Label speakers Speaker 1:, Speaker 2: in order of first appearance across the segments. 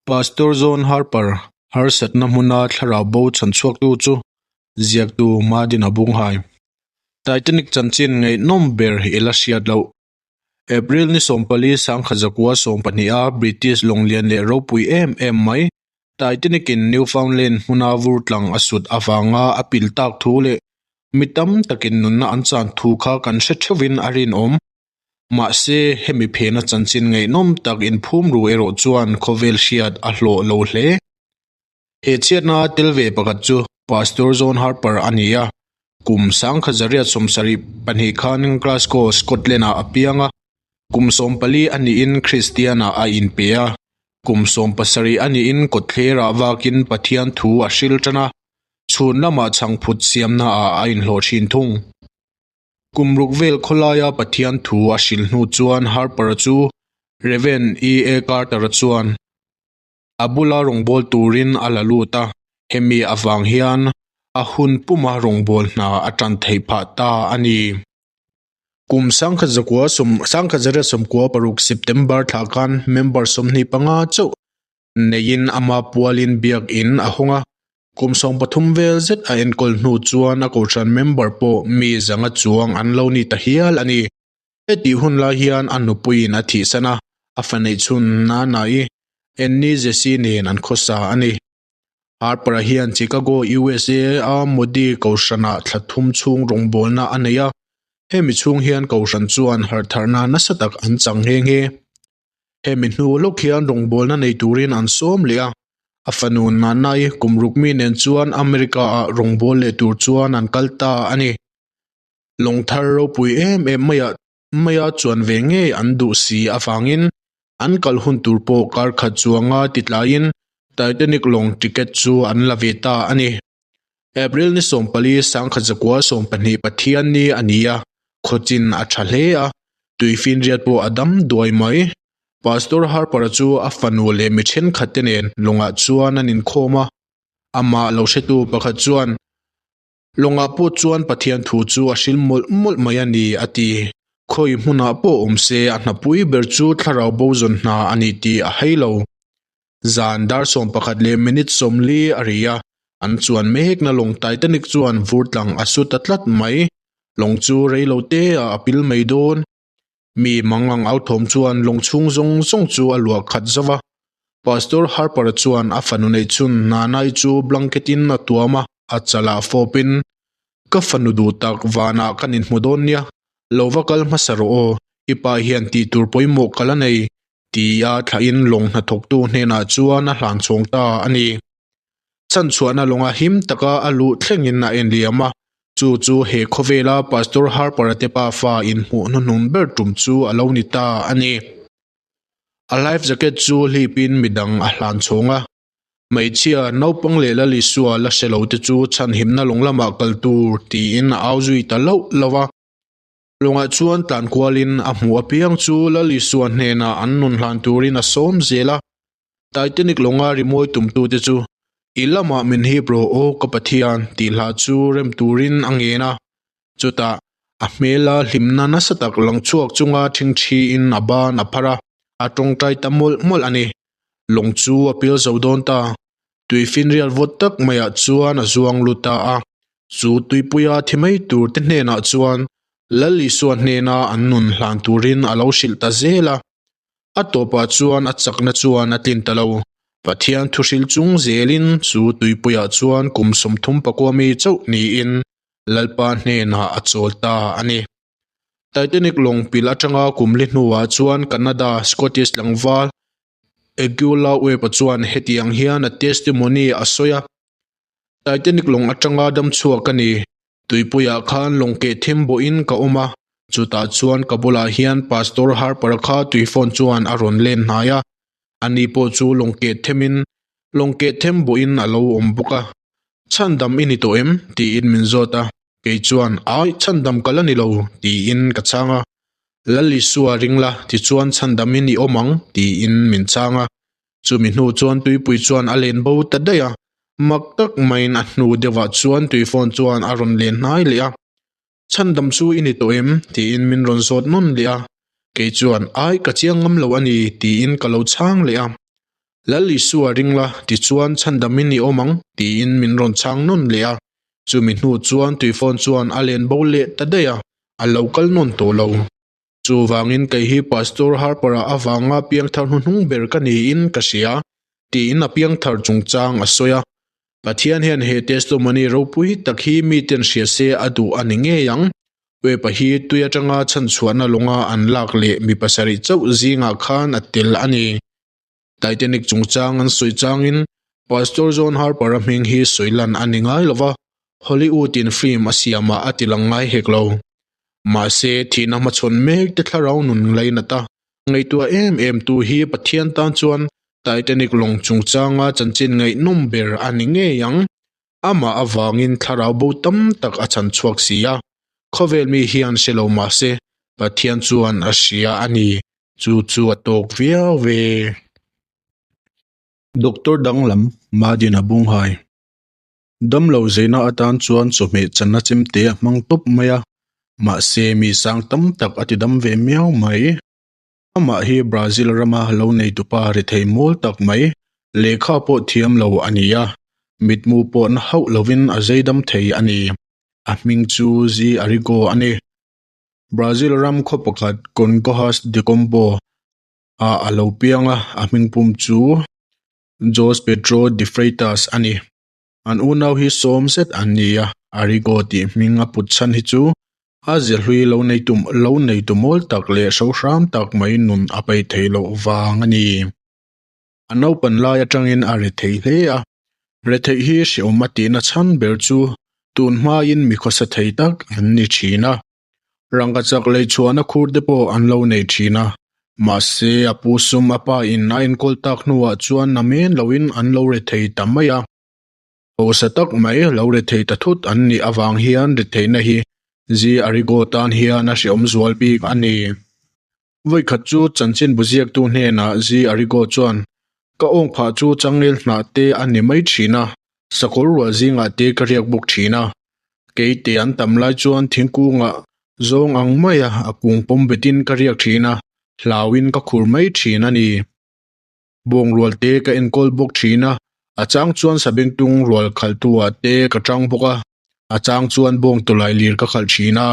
Speaker 1: Pastor John Harper, harsatna hmuna thlarau bo chhanchhuaktu chu ziaktu Madina Bunghai. Titanic chanchin ngaihnawm ber i la hriat loh. April ni 14 sangkhat zakua 12 a British lawnglian leh ropui em em mai Titanic in Newfoundland hmuna vur tlang a sut avanga a pil tak thu leh mi tam takin nunna an chan thu kha kan hre theuhin a rinawm. Mahse, hemi phena chanchin ngaihnawm tak inphum ru erawh chuan khawvel hriat a hlawh lo hle. He chhiatna tel ve pakhat chu Pastor John Harper a ni a, kum 1972 khan Glasgow, Scotland-ah a piang a, kum 14 a nihin Kristian-ah a inpe a, kum 17 a nihin kawtthlerah vakin Pathian thu a hril tan a, chhun lamah chhangphut siamnaah a inhlawh thin thung. Kum ruk vel khawlaia Pathian thu a hrilh hnu chuan Harper-a chu Rev. E. A. Carter-a chuan a bula rawngbâwl turin a la lut a, hemi avang hian a hun puma rawngbâwl hna a ṭan theih phah ta a ni. Kum 1996 September thla khan member 25 chauh neiin ama pualin biakin a hawng a, kum 13 vel zet a enkawl hnu chuan a kohhran member pawh mi zanga chuang an lo ni ta hial a ni. Hetih hun lai hian a nupuiin a thihsan a, a fa neih chhun Nana-i, Annie Jesse nen an khawsa a ni. Harper-a hian Chicago, USA a Modi kohhranah thla thum chhung rawngbawlna a nei a, hemi chhung hian kohhran chuan harhtharna nasa tak an chang nghe nghe. Hemi hnu lawk hian rawngbawlna nei turin an sawm leh a, a fanu Nana-i kum ruk mi nen chuan America-ah rawngbâwl leh tur chuan an kal ta a ni. Lawng thar ropui em em maiah maia chuan ve ngei an duh si avangin an kal hun tur pawh kar khat chuanga titlaiin Titanic lawng ticket chu an la ve ta a ni. April ni 14 1912 Pathian ni a ni a, khawchin a tha hle a, tuifinriat pawh a dam duai mai. Pastor Harper-a chu a fanu leh mi thenkhat te nen lawngah chuan an inkhawm a, amah lo hretu pakhat chuan, Lawngah pawh chuan Pathian thu chu a hril mawlh mawlh mai a ni, a ti. Khawi hmunah pawh awm se, a hnapui ber chu thlarau bo zawn hna a ni tih a hai lo. Zan dar 11 leh minute 40 a ri a, an chuan mekna lawng Titanic chuan vur tlang a su ta tlat mai. Lawng chu rei lo te ah a pil mai dawn. Mi mangang au thawm chuan lawng chhung zawng zawng chu a luah khat zo va. Pastor Harper-a chuan a fanu neih chhun Nanai chu blanket-in a tuam a, a chalah fawpin, Ka fanu duh tak vanah kan inhmu dawn nia, lo va kal hmasa rawh aw, i pa hian tih tur pawimawh ka la nei, tia thlahin lawng hnathawktu hnenah chuan a hlan chhawng ta a ni. Chhanchhuahna lawnga him taka a luh thlengin a enliam a, chu chu he khawvela Pastor Harper-a te pafa inhmuh hnuhnun ber tum chu a lo ni ta a ni. A life jacket chu hlipin midang a hlan chhawng a, hmeichhia, naupang leh Lal Isua la hre lo te chu chhanhimna lawng lamah kal tur tiin a au zui ta loh loh a. Lawngah chuan tlan kualin a hmuh apiang chu Lal Isua hnenah an nun hlan turin a sawm zel a. Titanic lawnga rimawi tumtute chu, I lamah min hip rawh aw ka Pathian tih hla chu rem turin a ngen a. Chutah, a hmela hlimna nasa tak lang chhuak chunga ṭhingṭhiin a ban a phar a, a tawngtai ta mawlh mawlh a ni. Lawng chu a pil zo dawn ta. Tuifinrial vawt tak maiah chuan a zuang lut ta a. Chu tuipuia thi mai tur te hnenah chuan Lal Isua hnena an nun hlan turin a lo hrilh ta zel a. A tawpah chuan a chakna chuan a tlin ta lo. Pathian thuhril chung zelin chu tuipuiah chuan kum 34 mi chauh niin Lalpa hnenah a chawl ta a ni. Titanic lawng pil atanga kum li hnuah chuan Canada Scottish tlangval Eguila Webb-a chuan hetiang hian a testimony a sawi a, Titanic lawng atanga dam chhuak ka ni. Tuipuiah khan lawng keh thim bawhin ka awm a, chutah chuan ka bulah hian Pastor Harper-a kha tuifawn chuan a rawn len hnai a, ani pawh chu lawng keh themin lawng keh them bawhin a lo awm bawk a. Chhandam i ni tawh em? tiin min zawt a, kei chuan, Ai, chhandam ka la ni lo, tiin ka chhang a. Lal Isua ring la, tichuan chhandamin i awm ang, tiin min chhang a. Chumi hnu chuan tuipui chuan a len bo ta daih a, mak tak maiin a hnu deuhah chuan tuifawn chuan a rawn len hnai leh a. Chhandam chu i ni tawh em? tiin min rawn zawt nawn leh a. Kei chuan, Ai, ka chiang ngam lo a ni, tiin ka lo chhang leh a. Lal Isua ring la, tichuan chhandamin i awm ang, tiin min rawn chhang nawn leh a. Chumi hnu chuan tuifawn chuan a len bo leh ta daih a, a lo kal nawn tawh lo. Chuvangin kei hi Pastor Harper-a avanga piangthar hnuhnung ber ka niin ka hria, tiin a piangthar chungchang a sawi a. Pathian hian he testimony ropui tak hi miten hria se a duh a ni ngei ang. Web-a hi tui atanga chhanchhuahna lawnga an lak leh mi pasarih chauh zingah khan a tel a ni. Titanic chungchang an sawi changin Pastor John Harper-a hming hi sawi lan a ni ngai lo va, Hollywood-in film a siamah a ti lang ngai hek lo. Mahse, thihna hmachhawn mek te thlarau nun lainat a, ngaihtuah em em tu hi Pathian tan chuan Titanic lawng chungchanga chanchin ngaihnawm ber a ni ngei ang. Amah avangin thlarau bo tam tak a chhan chhuak si a, khawvel mi hian hre lo mahse Pathian chuan a hria a ni. Chu chu a tawk viau ve. Doctor danglam Madina Bunghai Damlo zeina atan chuan chawhmeh channa chemte a hmang tawp mai a, mahse mi sang tam tak a ti dam ve miau mai. Amah hi Brazil rama lo neitupa rethei mawl tak mai, lehkha pawh thiam lo a ni a, mitmu pawh na hauh lovin a zei dam thei a ni. A hming chu Zi Arrigo a ni. Brazil ram khaw pakhat Congonhas de Campo ah a lo piang a, a hmingpum chu Jose Pedro de Freitas a ni. An unau hi sawm zet an ni a, Arrigo tih hming a put chhan hi chu a ziahlui lo neitu lo neitu mawl tak leh hrohram tak mai nun a paih theih loh vang a ni. A naupan lai atangin a rethei hle a, retheih hi hreawm a tihna chhan ber chu tun hmain mi khawsa thei tak an ni thin a. Rangka chak lei chhuahna khur te pawh an lo nei thin a, mahse a pu sum a pa in a enkawl tak hnuah chuan na men loin an lo rethei ta mai a. Hausa tak mai lo rethei ta thut an nih avang hian retheihna hi Zi Arigo tan hian a hreawm zual bik a ni. Vawikhat chu chanchin bu ziaktu hnenah Zi Arigo chuan, Ka awng phah chu changel hnah te a ni mai thin a, sakawr rual zingah te ka riak bawk thin a. Keite an tam lai chuan thingkungah zawng ang maia a kung pawm betin ka riak thin a, hlauin ka khur mai thin a ni. Bawng rual te ka enkawl bawk thin a, a chang chuan sabengtung rual khalhtuah te ka tang bawk a, a chang chuan bawng tawlai lir ka khalh thin a.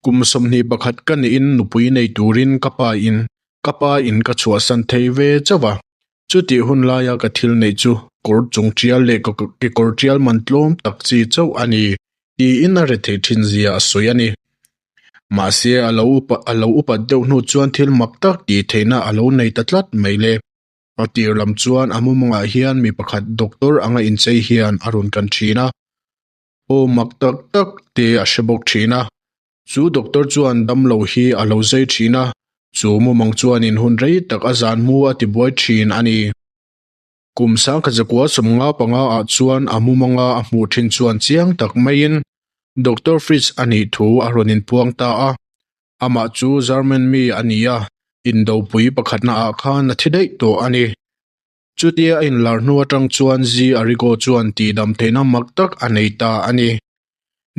Speaker 1: Kum 21 ka nihin nupui nei turin ka pa in ka pa in ka chhuahsan thei ve chauh a, chutih hun laia ka thil neih chu kawr chung tial leh kekawr tial man tlawm tak chi chauh a ni tiin a rethei thin zia a sawi a ni. Mahse a lo upa a lo upat deuh hnu chuan thil mak tak tih theihna a lo nei ta tlat mai le. A tir lam chuan a mumangah hian mi pakhat doctor anga inchei hian a rawn kan thin a. Aw mak tak tak te a hre bawk thin a, chu doctor chuan damlo hi a lo zai thin a, chu mumang chuanin hun rei tak a zan mu a ti buai thin a ni. Kum sangkhatzakua 55 ah chuan a mumanga a hmuh thin chuan chiang tak maiin Doctor Fritz a nih thu a rawn inpuang ta a, amah chu German mi a ni a, indopui pakhatna ah khan a thi daih tawh a ni. Chutia a inlar hnu atang chuan Zi Arigo chuan tihdam theihna mak tak a nei ta a ni.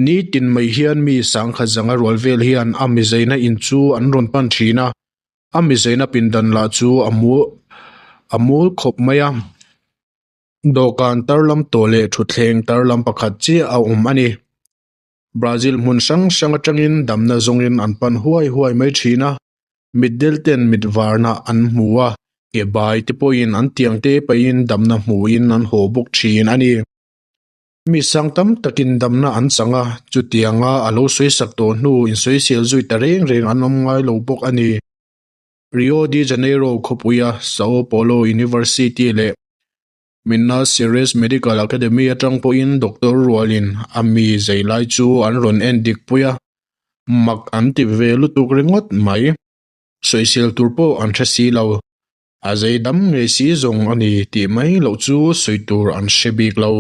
Speaker 1: Nitin mai hian mi sangkhat zanga rual vel hian a mizeina in chu an rawn pan thin a, a mizeina pindan lah chu a mu a mul khawp mai a. Dawhkan tar lam tawh leh thutthleng tar lam pakhat chiah a awm a ni. Brazil hmun hrang hrang atangin damna zawngin an pan huai huai mai thin a, mitdel ten mit varna an hmu a, ke bai te pawhin an tiang te pahin damna hmuhin an haw bawk thin a ni. Mi sang tam takin damna an chang a, chutianga a lo sawisak tawh hnu insawisel zui ta reng reng an awm ngai lo bawk a ni. Rio de Janeiro khawpuia Sao Paulo University leh Minas Gerais Medical Academy atang pawhin doctor rualin a mi zei lai chu an rawn en dik pui a, mak an ti ve lutuk ringawt mai. Sawisel tur pawh an hre si lo. A zei dam ngei si zawng a ni tih mai loh chu sawi tur an hre bik lo.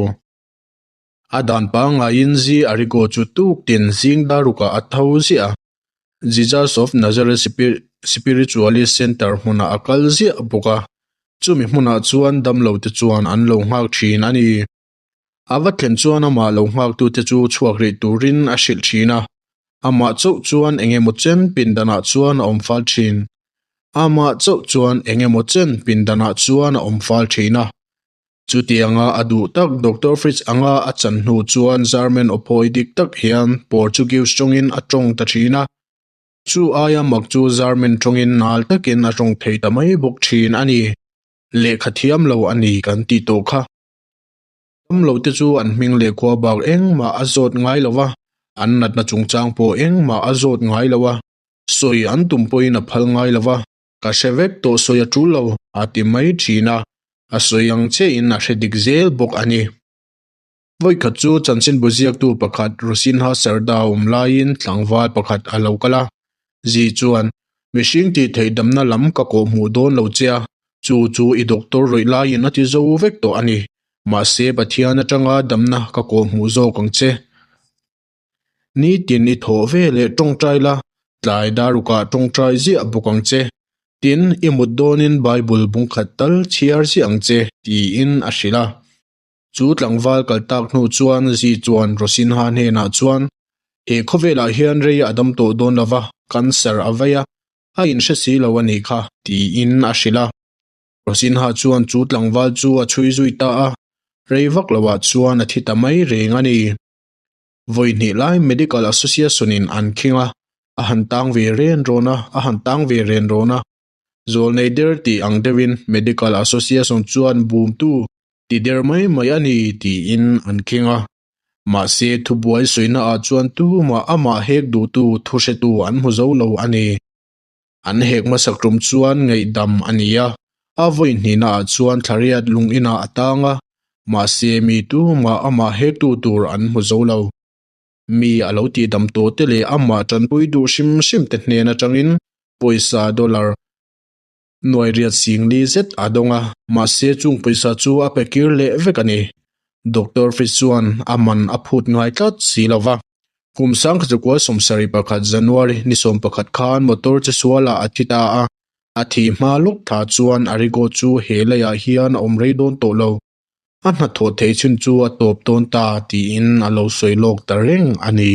Speaker 1: A dan pangaiin Zi Arigo chu tuk tin zing darukah a tho ziah a, Jesus of Nazareth Spiritualist Center hmunah a kal ziah bawk a, chumi hmunah chuan damlote chuan an lo nghak thin a ni. A va thlen chuan amah lo nghaktute chu chhuak rih turin a hrilh thin a, amah chauh chuan eng emaw chen pindanah chuan a awm fal thin. Amah chauh chuan eng emaw chen pindanah chuan a awm fal thin a. Chutianga a duh tak Doctor Fritz anga a chan hnu chuan German aw phawi dik tak hian Portuguese tawngin a tawng ta thin a. Chu aia mak chu German tawngin nal takin a tawng thei ta mai bawk thin a ni. Lehkha thiam lo a ni kan tih tawh kha. Damlo te chu an hming leh khua bak engmah a zawt ngai lo va, an natna chungchang pawh engmah a zawt ngai lo a, sawi an tum pawhin a phal ngai lo va, ka hre vek tawh sawi a tul lo a ti mai thin a, a sawi ang chiahin a hre dik zel bawk a ni. Vawikhat chu chanchinbu ziaktu pakhat Rosinha Sarda awm laiin tlangval pakhat a lo kal a, Zi chuan, Mihring tih theih damna lam ka kawh hmuh dawn lo che a, chu chu i doctor rawih laiin a ti zo vek tawh a ni. Mahse Pathian atanga damna ka kawh hmuh zawk ang che. Nitin i thawh ve leh tawngtai la, tlai darukah tawngtai ziah bawk ang che. Tin, i mut dawnin Bible bungkhat tal chhiar ziah ang che, tiin a hrilh a. Chu tlangval kal tak hnu chuan Zi chuan Rosinha hnenah chuan, He khawvelah hian rei a dam tawh dawn lova, cancer a vei a, a inhre si lo a nih kha, tiin a hrilh a. Rosinha chuan chu tlangval chu a chhui zui ta a, rei vak loah chuan a thi ta mai reng a ni. Vawi hnih lai Medical Association-in an khing a, a han tang ve ren rawn a, a han tang ve ren rawn a. Zawlnei der tih ang deuhin Medical Association chuan bumtu ti der mai mai a ni tiin an khing a. Mahse thubuai sawiнаah chuan tumah amah hek duhtu thuhretu an hmu zo lo a ni. An hek hmasak tum chuan ngaihdam a ni a, a vawi hnihnaah chuan thlariat lung inah a tang a, mahse mi tumah amah hektu tur an hmu zo lo. Mi a lo tihdam tawh te leh amah tanpui duh hrim hrim te hnen atangin pawisa dollar nuai riat singli zet a dawng a, mahse chung pawisa chu a pe kir leh vek a ni. Doctor Fritz chuan a man a phut ngai tlat si lo va. Kum sangkhachukual 71 January ni 11 khan motor che sualah a thi ta a, a thih hma lawk thla chuan Arigo chu he leiah hian a awm rei dawn tawh lo. A hnathawh theih chhun chu a tawp dawn ta tiin a lo sawi lawk ta reng a ni.